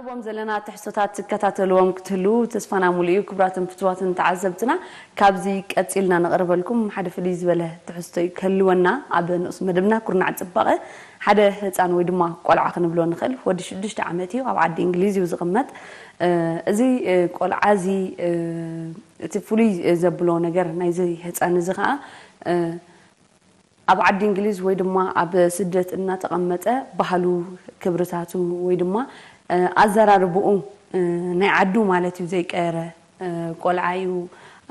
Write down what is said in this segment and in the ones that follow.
እዎም ዘለና ትሕዝቶታት ትከታተልዎም ክትህልዉ ተስፋና ሙሉ እዩ። ክቡራትን ፍትዋትን ተዓዘብትና፣ ካብዚ ቀጺልና ነቕርበልኩም ሓደ ፍልይ ዝበለ ትሕዝቶ እዩ ክህልወና። ኣብ ንኡስ መደብና ኩርናዕ ጽባቐ ሓደ ህጻን ወይ ድማ ቆልዓ ክንብሎ ንኽእል። ወዲ ሽዱሽተ ዓመት እዩ፣ ኣብ ዓዲ እንግሊዝ እዩ ዝቕመጥ። እ፣ እዚ፣ እ፣ ቆልዓ እዚ፣ እ፣ እቲ ፍሉይ ዘብሎ ነገር ናይዚ ህጻን እዚ ኸኣ፣ እ፣ ኣብ ዓዲ እንግሊዝ ወይ ድማ ኣብ ስደት እናተቐመጠ ባህሉ፣ ክብርታቱ ወይ ድማ፣ እ፣ ኣዘራርብኡ፣ እ፣ ናይ ዓዱ ማለት እዩ ዘይቀየረ፣ እ፣ ቆልዓ እዩ።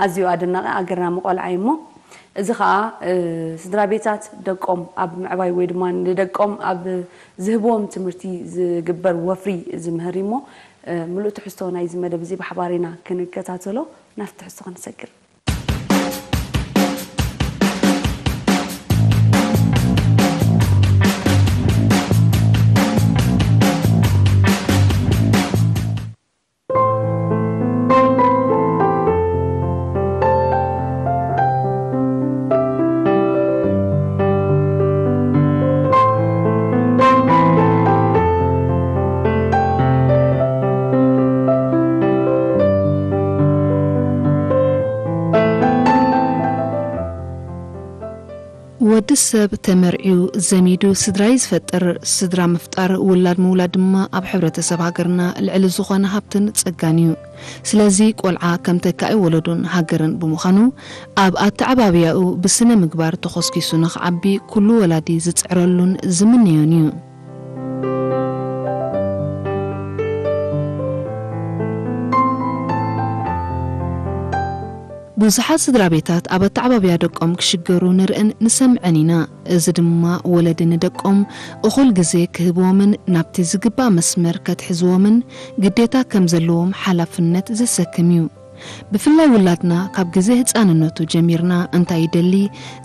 ኣዝዩ ኣደናቒ ኣገራሚ ቆልዓ እዩ እሞ፣ እዚ ኸኣ፣ እ፣ ስድራ ቤታት ደቆም ኣብ ምዕባይ ወይ ድማ ንደቆም ኣብ ዝህብዎም ትምህርቲ ዝግበር ወፍሪ ዝምህር እዩ እሞ፣ እ፣ ምሉእ ትሕዝቶ ናይዚ መደብ እዚ ብሓባር ኢና ክንከታተሎ። ናብቲ ትሕዝቶ ክንሰግር። ወዲ ሰብ ተመርዕዩ ዘሚዱ ስድራ እዩ ዝፈጥር። ስድራ ምፍጣር፣ ውላድ ምውላድ ድማ ኣብ ሕብረተሰብ ሃገርና ልዕሊ ዝኾነ ሃብትን ጸጋን እዩ። ስለዚ ቆልዓ ከም ተካኢ ወለዶን ሃገርን ብምዃኑ፣ ኣብ ኣተዓባብያኡ ብስነ ምግባር ተኾስኪሱ ንኽዓቢ ኩሉ ወላዲ ዝጽዕረሉን ዝምነዮን እዩ። ብዙሓት ስድራ ቤታት ኣብ ኣተዓባብያ ደቆም ክሽገሩ ንርእን ንሰምዕን ኢና። እዚ ድማ ወለዲ ንደቆም እኹል ግዜ ክህብዎምን ናብቲ ዝግባእ መስመር ከትሕዝዎምን ግዴታ ከም ዘለዎም ሓላፍነት ዘሰክም እዩ። ብፍላይ ውላድና ካብ ግዜ ህጻንነቱ ጀሚርና እንታይ ይደሊ፣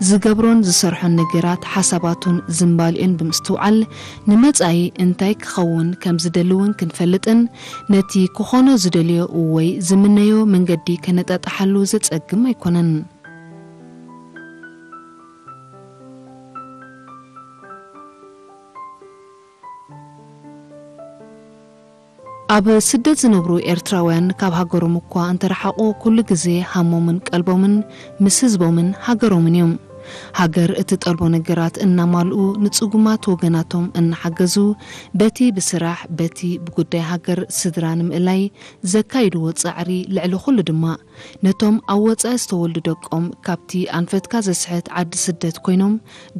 ዝገብሮን ዝሰርሖን ነገራት፣ ሓሳባቱን ዝምባሊኡን ብምስትውዓል፣ ንመጻኢ እንታይ ክኸውን ከም ዝደሊ እውን ክንፈልጥን ነቲ ክኾኖ ዝደልዮ ወይ ዝምነዮ መንገዲ ከነጣጥሓሉ ዘጸግም ኣይኮነን። ኣብ ስደት ዝነብሩ ኤርትራውያን ካብ ሃገሮም እኳ እንተረሓቑ፣ ኩሉ ግዜ ሃሞምን ቀልቦምን ምስ ህዝቦምን ሃገሮምን እዮም። ሃገር እትጠልቦ ነገራት እናማልኡ፣ ንጽጉማት ወገናቶም እናሓገዙ፣ በቲ ብስራሕ፣ በቲ ብጉዳይ ሃገር፣ ስድራ ንምእላይ ዘካይድዎ ጻዕሪ፣ ልዕሊ ኩሉ ድማ ነቶም ኣብ ወጻኢ ዝተወልዱ ደቆም ካብቲ ኣንፈትካ ዘስሕት ዓዲ ስደት ኮይኖም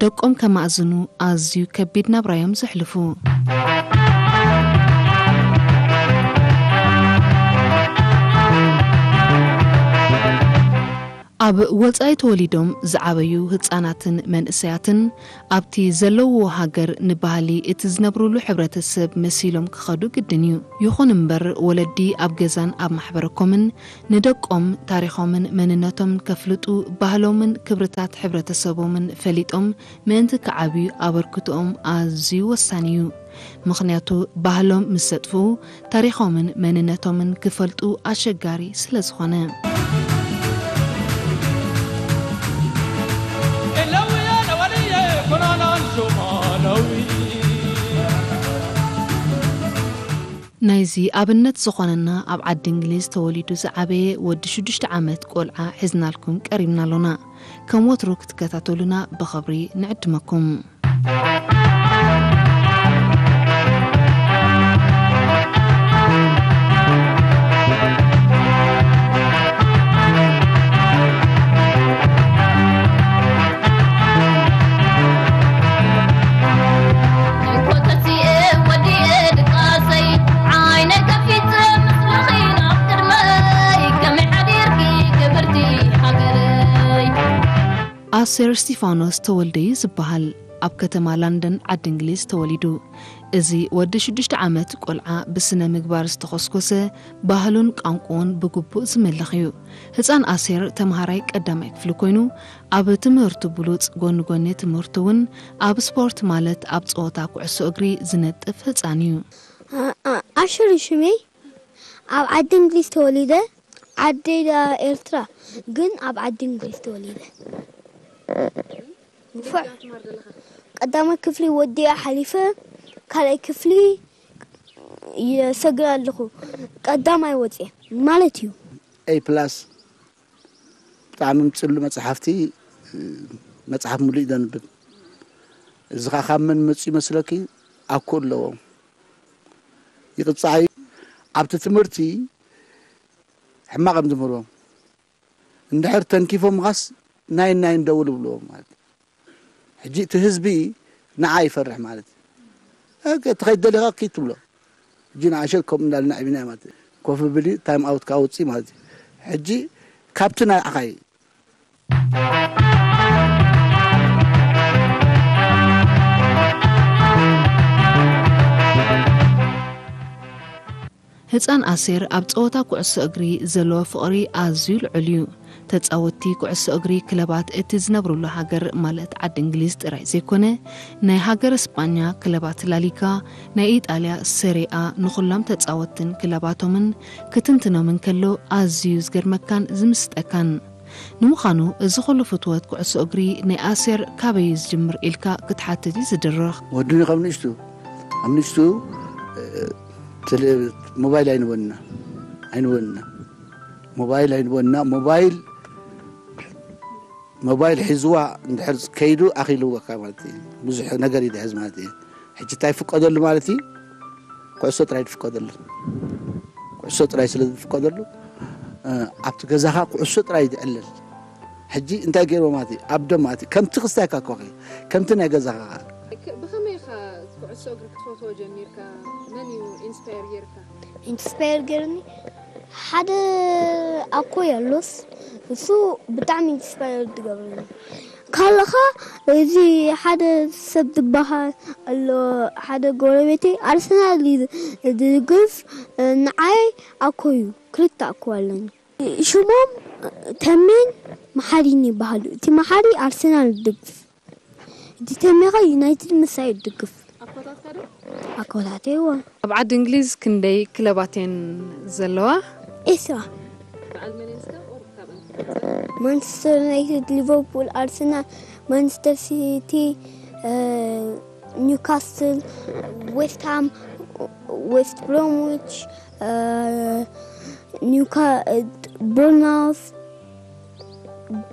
ደቆም ከማእዝኑ ኣዝዩ ከቢድ ናብራዮም ዘሕልፉ። ኣብ ወጻኢ ተወሊዶም ዝዓበዩ ህጻናትን መንእሰያትን ኣብቲ ዘለውዎ ሃገር ንባህሊ እቲ ዝነብሩሉ ሕብረተሰብ መሲሎም ክኸዱ ግድን እዩ። ይኹን እምበር ወለዲ ኣብ ገዛን ኣብ ማሕበረኮምን ንደቆም ታሪኾምን መንነቶም ከፍልጡ፣ ባህሎምን ክብርታት ሕብረተሰቦምን ፈሊጦም ምእንቲ ክዓብዩ ኣበርክትኦም ኣዝዩ ወሳኒ እዩ። ምኽንያቱ ባህሎም ምስ ዘጥፍኡ ታሪኾምን መንነቶምን ክፈልጡ ኣሸጋሪ ስለ ዝኾነ። ናይዚ ኣብነት ዝኾነና ኣብ ዓዲ እንግሊዝ ተወሊዱ ዝዓበየ ወዲ ሽዱሽተ ዓመት ቆልዓ ሒዝናልኩም ቀሪብና ኣሎና። ከም ወትሩ ክትከታተሉና ብኽብሪ ንዕድመኩም። ኣሴር እስቲፋኖስ ተወልደ እዩ ዝበሃል። ኣብ ከተማ ላንደን ዓዲ እንግሊዝ ተወሊዱ። እዚ ወዲ ሽዱሽተ ዓመት ቆልዓ ብስነ ምግባር ዝተኾስኮሰ፣ ባህሉን ቋንቋኡን ብግቡእ ዝምልኽ እዩ። ህጻን ኣሴር ተምሃራይ ቀዳማይ ክፍሊ ኮይኑ፣ ኣብ ትምህርቱ ብሉጽ፣ ጎኒ ጎኒ ትምህርቱ እውን ኣብ ስፖርት ማለት ኣብ ጸወታ ኩዕሶ እግሪ ዝነጥፍ ህጻን እዩ። ኣ-፣ ኣ-፣ ኣሸር ሽመይ ኣብ ዓዲ እንግሊዝ ተወሊደ፣ ዓደይ ደኣ ኤርትራ፣ ግን ኣብ ዓዲ እንግሊዝ ተወሊደ። ንፉዕ። ቀዳማይ ክፍሊ ወዲኣ ሓሊፈ፣ ካልኣይ ክፍሊ የሰግር ኣለኹ። ቀዳማይ ወፅየ ማለት እዩ። A plus ብጣዕሚ ምፅሉ መፅሓፍቲ መፅሓፍ ሙሉእ ዘንብብ። እዚ ኸዓ ካብ መን መፁ ይመስለኪ? ኣኮ ኣለዎ። ይቕፃዕ እዩ። ኣብቲ ትምህርቲ ሕማቕ እዮም ዝምህርዎም። እንድሕር ተንኪፎም ኻስ ናይን ናይን ደውል ይብልዎም ማለት እዩ። ሕጂ እቲ ህዝቢ ንዓ ይፈርሕ ማለት እዩ። እከ ትኸይድ ደሊኻ ኪድ ትብሎ። ሕጂ ንዓ ሸጥ ከምኡ እንዳልና ዕቢና ማለት እዩ። ኮፍ ብሊ ታይም ኣውት ካውፂ ማለት እዩ። ሕጂ ካብቲ ናይ ዓኻይ ህጻን ኣሴር ኣብ ጸወታ ኩዕሶ እግሪ ዘለዎ ፍቕሪ ኣዝዩ ልዑል እዩ። ተጻወትቲ ኩዕሶ እግሪ ክለባት እቲ ዝነብርሉ ሃገር ማለት ዓዲ እንግሊዝ ጥራይ ዘይኮነ፣ ናይ ሃገረ ስጳኛ ክለባት ላሊጋ፣ ናይ ኢጣልያ ሰሬኣ ንኹሎም ተጻወትትን ክለባቶምን ክትንትኖም እንከሎ ኣዝዩ ዝገርመካን ዝምስጠካን። ንምዃኑ እዚ ኹሉ ፍትወት ኩዕሶ እግሪ ናይ ኣሴር ካበይ እዩ ዝጅምር ኢልካ ክትሓትት እዩ ዝድርኽ። ወዱኒ ካብ ንእሽቱ ኣብ ንእሽቱ ሞባይል ኣይንበና ኣይንበና ሞባይል ኣይንበና ሞባይል ሞባይል ሒዝዋ እንድሕር ከይዱ ኣኺልወካ ማለት እዩ። ብዙሕ ነገር እዩ ዝሕዝ ማለት እዩ። ሕጂ እንታይ ፍቀደሉ ማለት እዩ? ኩዕሶ ጥራይ ትፍቀደሉ። ኩዕሶ ጥራይ ስለ ዝፍቀደሉ ኣብቲ ገዛኻ ኩዕሶ ጥራይ ዝዕለል። ሕጂ እንታይ ገይርዎ ማለት እዩ? ኣብዶም ማለት እዩ። ከምቲ ክስታይ ካኮኺ ከምቲ ናይ ገዛኻ ብኸመይ ኢኻ ኩዕሶ እግሪ ክትፈትዎ ጀሚርካ? መን እዩ ኢንስፓየር ጌርካ? ኢንስፓየር ገይርኒ ሓደ ኣኮይ ኣሎስ እሱ ብጣዕሚ ኢንስፓየር ዝገብረኒ ካልኻ እዚ ሓደ ሰብ ዝበሃል ኣሎ ሓደ ጎረቤተይ ኣርሰናል ዝድግፍ ንዓይ ኣኮዩ ክልተ ኣኮ ኣለኒ ሽሞም ተሜን መሓሪን ይበሃሉ እቲ መሓሪ ኣርሰናል ዝድግፍ እቲ ተሜኻ ዩናይትድ ምሳይ ይድግፍ ኣኮታተይዎ ኣብ ዓዲ እንግሊዝ ክንደይ ክለባት እየን ዘለዋ? ኤስራ ማንቸስተር ዩናይትድ ሊቨርፑል ኣርሰናል ማንቸስተር ሲቲ ኒውካስል ዌስትሃም ዌስት ብሮምዊች ኒውካ ቦርናውስ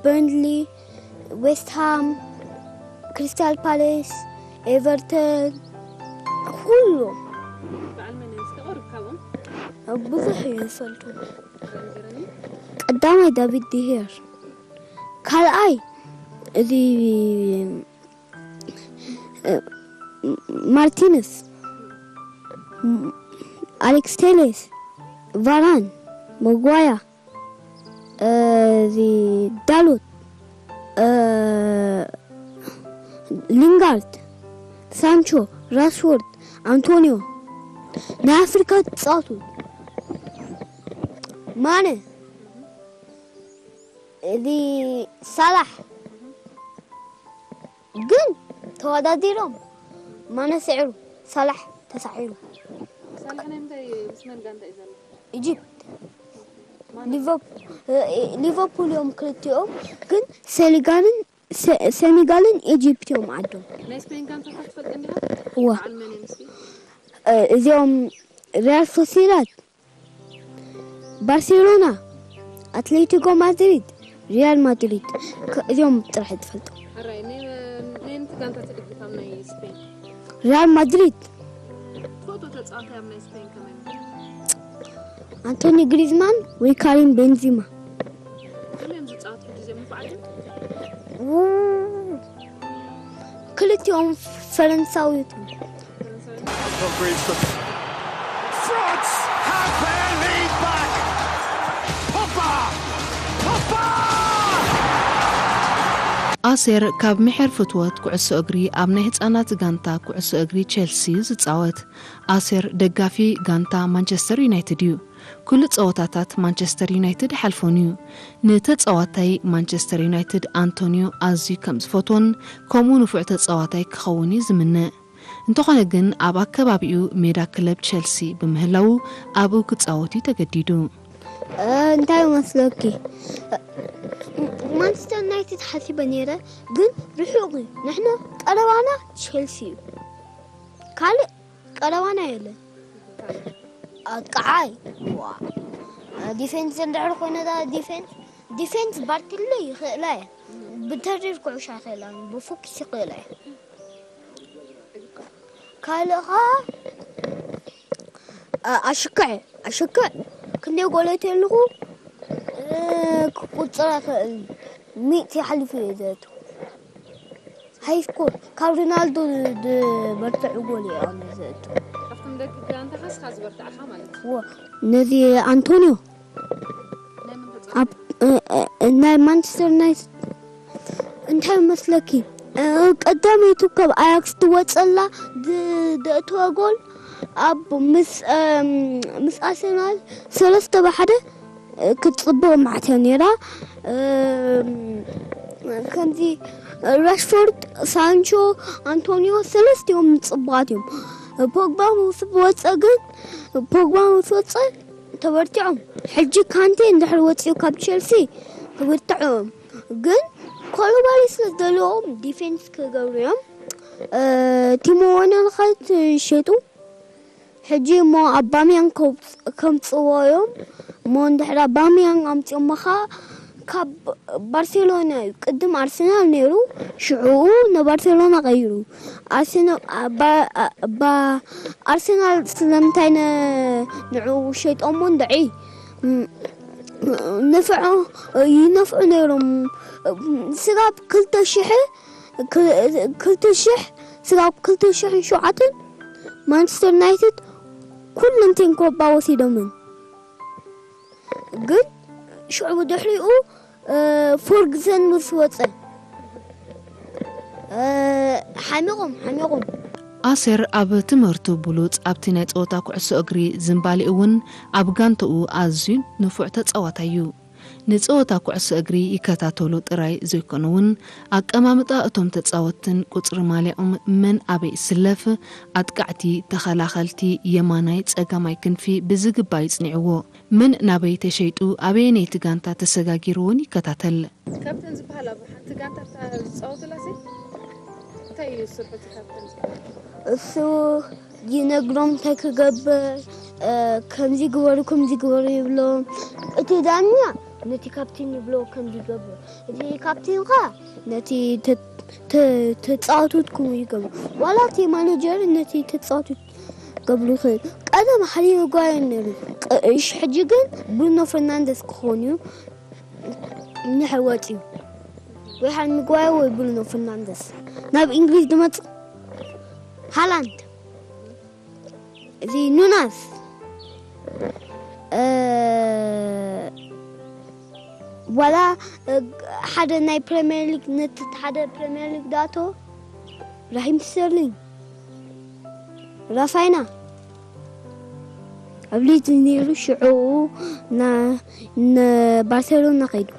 በርንሊ ዌስትሃም ክሪስታል ፓሌስ ኤቨርተን ኩሎም ብዙሕ እዩ ዝፈልጡ ቀዳማይ ዳቪድ ዲሄር ካልኣይ እዚ ማርቲነስ ኣሌክስ ቴሌስ ቫራን መጓያ እዚ ዳሎት ሊንጋርድ ሳንቾ ራሽፎርድ ኣንቶኒዮ ናይ ኣፍሪካ ትፃወቱ ማነ እዚ ሳላሕ ግን ተወዳዲሮም ማነ ስዕሩ ሳላሕ ተሳዒሩ ሳላሕ ናይ ምንታይ ምስ መን ጋንታ እዩ ዘሎ ኢጂፕት ሊቨርፑል እዮም ክልቲኦም ግን ሴኔጋልን ሴኔጋልን ኢጂፕት እዮም ዓዶም ናይ ስፔን ጋንታታት ትፈልጥ እንዲኻ እዋ በዓል መን እዮም እስኪ እዚኦም ሪያል ሶሲዳድ ባርሴሎና ኣትሌቲኮ ማድሪድ ሪያል ማድሪድ እዚኦም ጥራሕ ትፈልጦ ሪያል ማድሪድ ኣንቶኒ ግሪዝማን ወይ ካሪም ቤንዚማ ክልቲኦም ፈረንሳዊት ኣሴር ካብ ምሕር ፍትወት ኩዕሶ እግሪ ኣብ ናይ ህጻናት ጋንታ ኩዕሶ እግሪ ቸልሲ እዩ ዝጻወት። ኣሴር ደጋፊ ጋንታ ማንቸስተር ዩናይትድ እዩ። ኩሉ ጸወታታት ማንቸስተር ዩናይትድ ሓልፎን እዩ። ንተጻዋታይ ማንቸስተር ዩናይትድ ኣንቶኒዮ ኣዝዩ ከም ዝፈትዎን ከምኡ ንፉዕ ተጻዋታይ ክኸውን እዩ ዝምነ። እንተኾነ ግን ኣብ ኣከባቢኡ ሜዳ ክለብ ቸልሲ ብምህላዉ ኣብኡ ክጻወት እዩ ተገዲዱ። እንታይ ይመስለኪ ማንቸስተር ዩናይትድ ሓሲበ ነይረ ግን ርሑቕ እዩ ንሕና ቀረባና ቸልሲ እዩ ካልእ ቀረባና የለን ኣጥቃዓይ፣ ዋ፣ ዲፌንስ እንድሕር ኮይነ፣ እታ ዲፌንስ፣ ዲፌንስ ባርትለ ይኽእላ እየ። ብተሪር ኩዕሻ ይኽእላ፣ ብፎክስ ይኽእላ እየ። ካልእ ኸዓ፣ ኣ-፣ ኣሽክዕ፣ ኣሽክዕ ክንደይ ጎል ኣእትየ ኣለኹ? እ፣ ክቁጽር ኣይኽእልን። ሚእቲ ሓሊፉ እየ ዘእቱ። ሃይ ስኮር፣ ካብ ሮናልዶ ዝበርትዑ ጎል እዮም ዘእቱ። ካብቶም ደቂ ጋንታኻ እስኻ ዝበርትዕኻ ማለት እዩ። ወ-፣ ነዚ ኣንቶኒዮ ናይ መን ተጻዋታይ? ኣብ፣ እ፣ እ፣ ናይ ማንቸስተር ዩናይትድ እንታይ መስለኪ? እ፣ ቀዳመይቱ ካብ ኣያክስ ትወጸላ ዝ-፣ ዘእተወ ጎል ኣብ ምስ፣ እም፣ ምስ ኣርሰናል ሰለስተ ብሓደ፣ እ፣ ክትጽብቕ መዓት እያ ነይራ። እም፣ ከምዚ ራሽፎርድ፣ ሳንቾ፣ ኣንቶኒዮ ሰለስቲኦም ጽቡቓት እዮም። ፖግባ ምስ ወጸ ግን፣ ፖግባ ምስ ወጸ ተበርቲዖም። ሕጂ ካንቴ እንድሕር ወጺኡ ካብ ቸልሲ ክብርትዑ እዮም። ግን ኮሎባሊ ስለ ዘለዎም ዲፌንስ ክገብሩ እዮም። እ፣ ቲሞ ወርነር ኸኣ ትሸጡ። ሕጂ እሞ ኣባምያንግ ከውጽ-፣ ከምጽዎ እዮም። እሞ እንድሕር ኣባምያንግ ኣምጺኦሞ ኸኣ ካብ ባርሴሎና እዩ። ቅድም ኣርሰናል ነይሩ፣ ሽዑ ንባርሴሎና ቀይሩ። ኣርሰና-፣ ባ-፣ ባ-፣ ኣርሰናል ስለምንታይ ነ-፣ ንዕኡ ሸይጦሞ እንድዒ? ም-፣ ንፍዖ-፣ ይነፍዑ ነይሮም። ስጋብ ክልተ ሽሕ፣ ክ-፣ ክልተ ሽሕ፣ ስጋብ ክልተ ሽሕን ሸውዓተን ማንቸስተር ዩናይትድ ኩለን ቴንኮባ ወሲዶመን። ግን ሽዑ ብድሕሪኡ፣ እ፣ ፎርግሰን ምስ ወጸ፣ እ፣ ሓሚቖም፣ ሓሚቖም። ኣሴር ኣብ ትምህርቱ ብሉጽ፣ ኣብቲ ናይ ጸወታ ኩዕሶ እግሪ ዝንባሌኡ እውን ኣብ ጋንታኡ ኣዝዩ ንፉዕ ተጻዋታይ እዩ። ንጸወታ ኩዕሶ እግሪ ይከታተሉ ጥራይ ዘይኮኑ እውን፣ ኣቀማምጣ እቶም ተጻወትትን ቁጽሪ ማልያኦም፣ መን ኣበይ ይስለፍ፣ ኣጥቃዕቲ፣ ተኸላኸልቲ፣ የማናይ፣ ጸጋማይ ክንፊ ብዝግባእ ይጽንዕዎ። መን ናበይ ተሸይጡ፣ ኣበየነይቲ ጋንታ ተሰጋጊሩ እውን ይከታተል። ካብተን ዝበሃል ኣብ ሓንቲ ጋንታ እታ ዝጻወተላ ሲ እንታይ እዩ ስርሑ እቲ ካብተን ዝበሃል? እሱ ይነግሮም እንታይ ክገብር፣ እ፣ ከምዚ ግበሩ፣ ከምዚ ግበሩ ይብሎም። እቲ ዳኛ ነቲ ካፕቴን ይብሎ ከምዚ ይገብር። እቲ ካፕቴን ኸ ነቲ ተ-፣ ተ-፣ ተጻወቱት ክብሉ ይገብሩ። ዋላ እቲ ማኔጀር ነቲ ተጻወቱት ገብሩ ይኽእል። ቀደም ሃሪ ማጓየር ነይሩ። ቅ-፣ እሽ፣ ሕጂ ግን ብሩኖ ፈርናንደስ ክኾን እዩ። እንድሕር ወፂኡ ወይ ሃሪ ማጓየር ወይ ብሩኖ ፈርናንደስ ናብ እንግሊዝ ዝመፅእ ሃላንድ፣ እዚ ኑናስ፣ እ፣ ዋላ፣ እ፣ ሓደ ናይ ፕሪምየር ሊግ፣ ነቲ ሓደ ፕሪምየር ሊግ ዳቶ ራሂም ስተርሊንግ፣ ራፋይና ኣብ ሊድስ ነይሩ፣ ሽዑ ና-፣ ንባርሴሎና ከይዱ።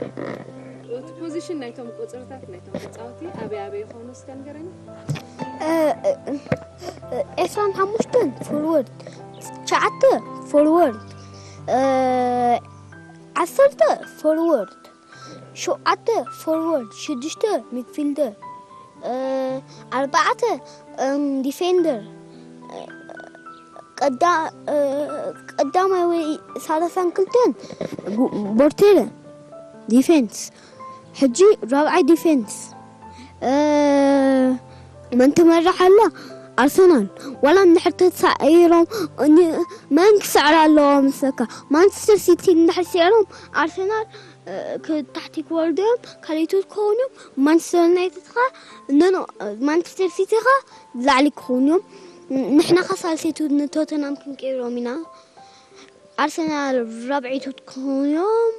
እቲ ፖዚሽን ናይቶም ቁጽርታት ናይቶም ተጻወቲ ኣበይ ኣበይ ይኾኑ እስከ ንገረኒ? እ፣ እ፣ እ፣ ዕስራን ሓሙሽተን ፎርወርድ፣ ትሽዓተ ፎርወርድ፣ እ፣ ዓሰርተ ፎርወርድ፣ ሸውዓተ ፎርወርድ፣ ሽዱሽተ ሚድፊልደር፣ እ፣ ኣርባዕተ፣ እም፣ ዲፌንደር፣ እ፣ ቀዳ-፣ እ፣ ቀዳማይ ወይ ሰላሳን ክልተን ቦርቴለ፣ ዲፌንስ። ሕጂ ራብዓይ ዲፌንስ፣ እ፣ መን ትመርሕ ኣላ? ኣርሰናል። ዋላ እንድሕር ተሳዒሮም፣ ን-፣ መን ክስዕር ኣለዎ መስለካ? ማንቸስተር ሲቲ እንድሕር ስዒሮም፣ ኣርሰናል፣ እ፣ ክ-፣ ታሕቲ ክወርዱ እዮም፣ ካልኣይቱ ክኸውን እዮም። ማንቸስተር ዩናይትድ ኸ፣ ኖ፣ ኖ፣ ማንቸስተር ሲቲ ኸ ላዕሊ ክኸውን እዮም። ንሕና ኸ ሳልሰይቱ ንቶተናም ክንቀይሮም ኢና። ኣርሰናል ራብዐይቱ ክኾኑ እዮም።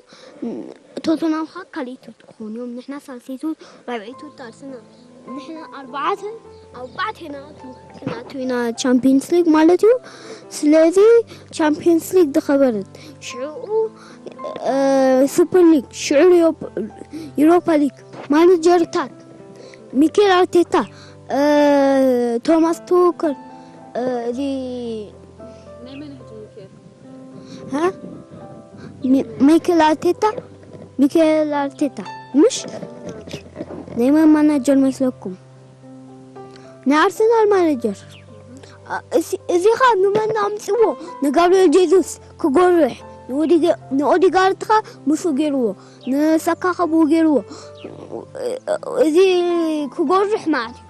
ቶተናም ኸዓ ካልኣይቱ ክኾኑ እዮም። ንሕና ሳልሰይቱ፣ ራብዐይቱ ኣርሰናል። ንሕና ኣርባዕተ፣ ኣርባዕተ ኢና ክንኣቱ ኢና ቻምፒየንስ ሊግ ማለት እዩ። ስለዚ ቻምፒየንስ ሊግ ዝኸበረት፣ ሽዑ፣ እ፣ ሱፐር ሊግ፣ ሽዑ ዩሮፕ-፣ ዩሮፓ ሊግ። ማኔጀርታት፣ ሚኬል ኣርቴታ፣ እ፣ ቶማስ ቱከል፣ እ፣ እዚ ናይ መን ሕጂ ሚኬል? ሃ? ሚ-፣ ማይክል ኣርቴታ? ሚካኤል ኣርቴታ። ምሽ? ናይ መን ማናጀር መስለኩም? ናይ ኣርሰናል ማናጀር። እዚ ኸ ንመን ኣምፅዎ? ንጋብርኤል ጄሱስ ክጎርሕ፣ ንኦዲጋርድ ኸ ምሹ ገይርዎ፣ ንሳካ ከብኡ ገይርዎ። እዚ ክጎርሕ ማለት እዩ።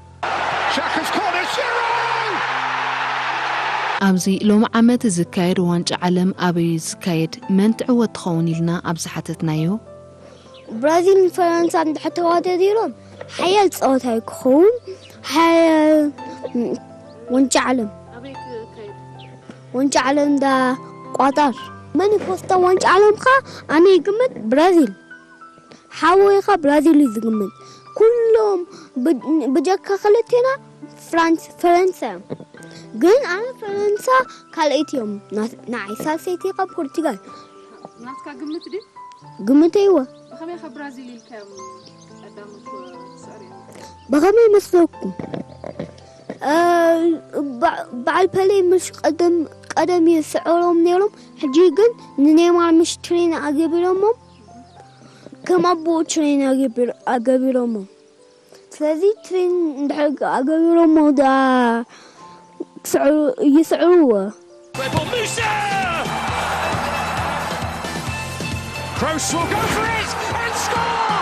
ኣብዚ ሎሚ ዓመት ዝካየድ ዋንጫ ዓለም ኣበይ እዩ ዝካየድ? መን ትዕወት ትኸውን ኢልና ኣብ ዝሓተትናዮ፣ ብራዚልን ፈረንሳን እንድሕር ተዋዳዲሮም ሓያል ፀወታ እዩ ክኸውን። ሓያል ዋንጫ ዓለም ዋንጫ ዓለም እንዳ ቋጣር። መን ይኮስታ ዋንጫ ዓለም ኸ? ኣነ ይግምት ብራዚል። ሓወይ ኸ ብራዚል እዩ ዝግምት። ኩሎም ብጀካ ክልቴና ፍራንስ ፈረንሳ እዮም። ግን ኣነ ፈረንሳ ካልኣይቲ እዮም ንዓይ፣ ሳልሰይቲ ኸ ፖርቱጋል። ናትካ ግምት ድዩ? ግምተይዎ። ብኸመይ ኸ ብራዚል ኢልካዮም ቀዳሞት ክስዕሩ እዮም? ብኸመይ መስለኩም? በዓል ፐሌ ምሽ ቀደም ቀደም ይስዕሮም ነይሮም። ሕጂ ግን ንኔማር ምሽ ትሬን ኣገቢሮሞም ከም ኣቦኡ ትሬን ኣገቢሮሞም። ስለዚ ትሬን እንድሕር ኣገቢሮሞ ደኣ ይስዕርዎ። Kroos will go for it and score!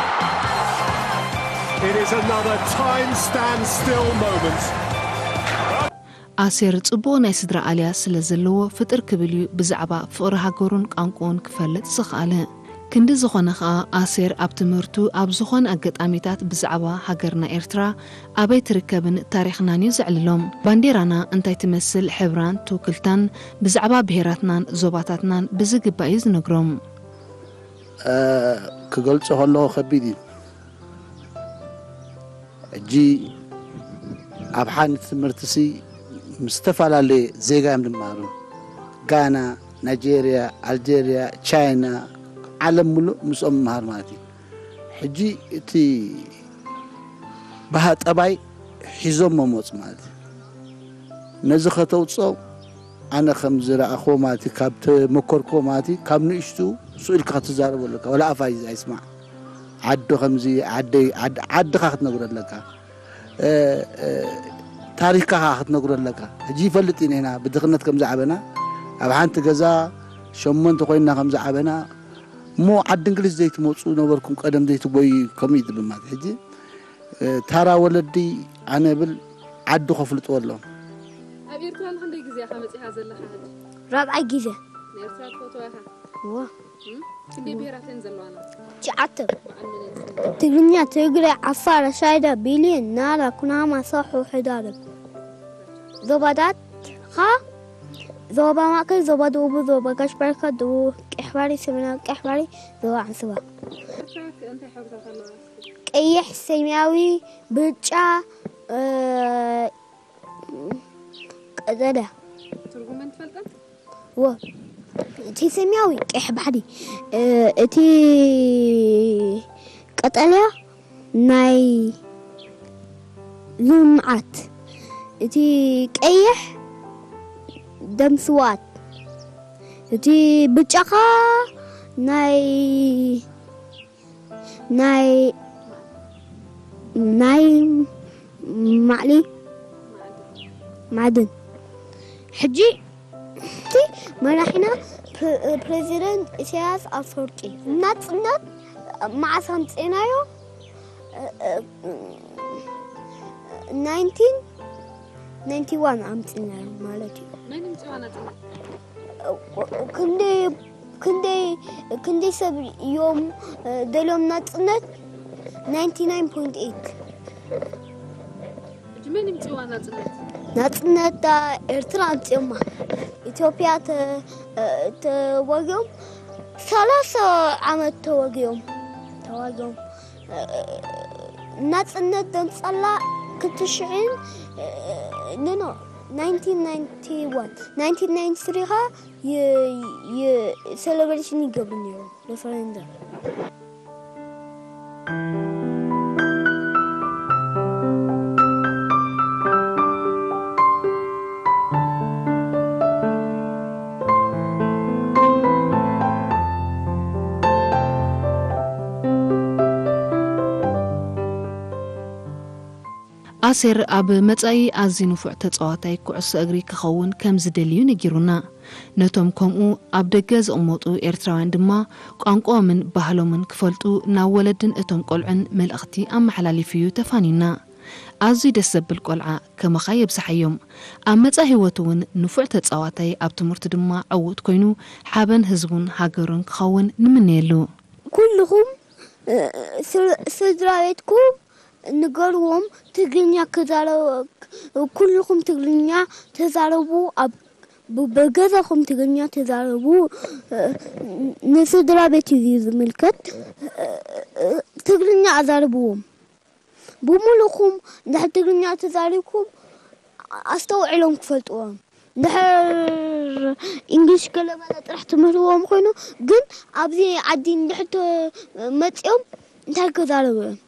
It is another time stand still moment. ኣሴር ጽቡቕ ናይ ስድራ ኣልያ ስለ ዘለዎ ፍጥር ክብል እዩ ብዛዕባ ፍቕሪ ሃገሩን ቋንቋኡን ክፈልጥ ዝኸኣለ። ክንዲ ዝኾነ ኸኣ ኣሴር ኣብ ትምህርቱ ኣብ ዝኾነ ኣገጣሚታት ብዛዕባ ሃገርና ኤርትራ ኣበይ ትርከብን ታሪኽናን እዩ ዘዕልሎም። ባንዴራና እንታይ ትመስል ሕብራን ትውክልታን ብዛዕባ ብሄራትናን ዞባታትናን ብዝግባእ እዩ ዝነግሮም። ክገልጾ ከለኹ ከቢድ እዩ። ሕጂ ኣብ ሓንቲ ትምህርትሲ ምስ ዝተፈላለየ ዜጋ እዮም ዝመሃሩ። ጋና፣ ናይጀርያ፣ ኣልጀርያ፣ ቻይና፣ ዓለም ሙሉእ ምስኦም ምምሃር ማለት እዩ። ሕጂ እቲ ባህ ጠባይ ሒዞሞ መፁ ማለት እዩ። ነዚ ከተውፅኦ ኣነ ከም ዝረኣኽዎ ማለት እዩ፣ ካብ ተመኮርክዎ ማለት እዩ፣ ካብ ንእሽቱ ስኡ ኢልካ ክትዛረቦ ኣለካ። ዋላ ኣፍ ኣይ- ኣይስማዕ። ዓዲ ከምዚ ዓደይ ዓድ- ዓድኻ ክትነግሮ ኣለካ። እ- እ- ታሪኽካ ከዓ ክትነግሮ ኣለካ። ሕጂ ይፈልጥ ኢና ኢና ብድኽነት ከም ዝዓበና፣ ኣብ ሓንቲ ገዛ ሸሞንተ ኮይንና ከም ዝዓበና። እሞ ዓዲ እንግሊዝ ዘይትመፁ ነበርኩም ቀደም ዘይትጎዩ ከምኡ እዩ ዝብል ማለት ሕጂ እ፣ ታራ ወለዲ ኣነ ብል ዓዱ ከፍልጥዎ ኣለዎም። ኣብ ኤርትራ ንክንደይ ግዜ ኢኻ መጺኻ ዘለኻ ሕጂ? ራብዓይ ግዜ። ንኤርትራ ትፈትዋ ኢኻ? እወ። እም? ክንደይ ብሄራት እየን ዘለዋና? ትሽዓተ። በዓል መን እየን ስመን? ትግርኛ፣ ትግረ፣ ዓፋር፣ ሻይዳ፣ ቢልየን፣ ናራ፣ ኩናማ፣ ሳሖ፣ ሕዳርብ። ዞባታት ኸ ዞባ ማእከል፣ ዞባ ደቡብ፣ ዞባ ጋሽ ባርካ፣ ደቡብ ቀይሕ ባሕሪ፣ ሰሜናዊ ቀይሕ ባሕሪ፣ ዞባ ዓንሰባ። ኤርትራ እንታይ ሕብርታት ኣለዋ? ቀይሕ፣ ሰማያዊ፣ ብጫ፣ ቀጠልያ። ትርጉመን ትፈልጠን? እወ። እቲ ሰማያዊ ቀይሕ ባሕሪ፣ እቲ ቀጠልያ ናይ ልምዓት፣ እቲ ቀይሕ ደም ስውኣት፣ እቲ ብጫ ኸኣ ናይ ናይ ናይ ማዕሊ ማዕድን። ሕጂ እቲ መራሒና ፕሬዚደንት ኢሳያስ ኣፈወርቂ። ናጽነት መዓስ ኣምጺእናዮ? ናይንቲን ናይንቲ ዋን ኣምጺእናዮ ማለት እዩ። መን ይምጽዋ ናጽነት? ክንደይ ክንደይ ክንደይ ሰብ እዮም ደልዮም ናጽነት? ናይንቲ ናይን ፖይንት ኤይት። ሕጂ መን ይምጽዋ ናጽነት? ናጽነት ዳ ኤርትራ ኣምጺኦማ። ኢትዮጵያ ተ- ተዋጊኦም ሰላሳ ዓመት ተዋጊኦም ተዋጊኦም ናጽነት ደምጸላ ክልተ ሽሕን ኖ ኖ ናይንቲን ናይንቲ ዋን ናይንቲን ናይንቲ ስሪ ኸ የ- የ- ሴሌብሬሽን ይገብሩ ነይሮም ሬፈረንደም። ኣሴር ኣብ መጻኢ ኣዝዩ ንፉዕ ተጻዋታይ ኩዕሶ እግሪ ክኸውን ከም ዝደልዩ ነጊሩና። ነቶም ከምኡ ኣብ ደገ ዝቕመጡ ኤርትራውያን ድማ ቋንቋኦምን ባህሎምን ክፈልጡ ናብ ወለድን እቶም ቆልዑን መልእኽቲ ኣመሓላሊፉ እዩ ተፋንዩና። ኣዝዩ ደስ ዘብል ቆልዓ፣ ከማኻ የብዝሓዮም። ኣብ መጻኢ ህይወቱ እውን ንፉዕ ተጻዋታይ፣ ኣብ ትምህርቱ ድማ ዕዉት ኮይኑ ሓበን ህዝቡን ሃገሩን ክኸውን ንምነየሉ። ኩልኹም ስድራ ቤትኩም ንገርዎም፣ ትግርኛ ክዛረብ ኩልኹም ትግርኛ ተዛረቡ። ኣብ በገዛኹም ትግርኛ ተዛረቡ። ንስድራ ቤት እዩ ዝምልከት። ትግርኛ ኣዛርብዎም። ብምሉእኩም እንድሕር ትግርኛ ተዛሪብኩም ኣስተውዕሎም ክፈልጥዎም። እንድሕር እንግሊሽ ገለመለ ጥራሕ ትምህርዎም ኮይኑ ግን ኣብዚ ዓዲ እንድሕር መፂኦም እንታይ ክዛረቡ እዮም?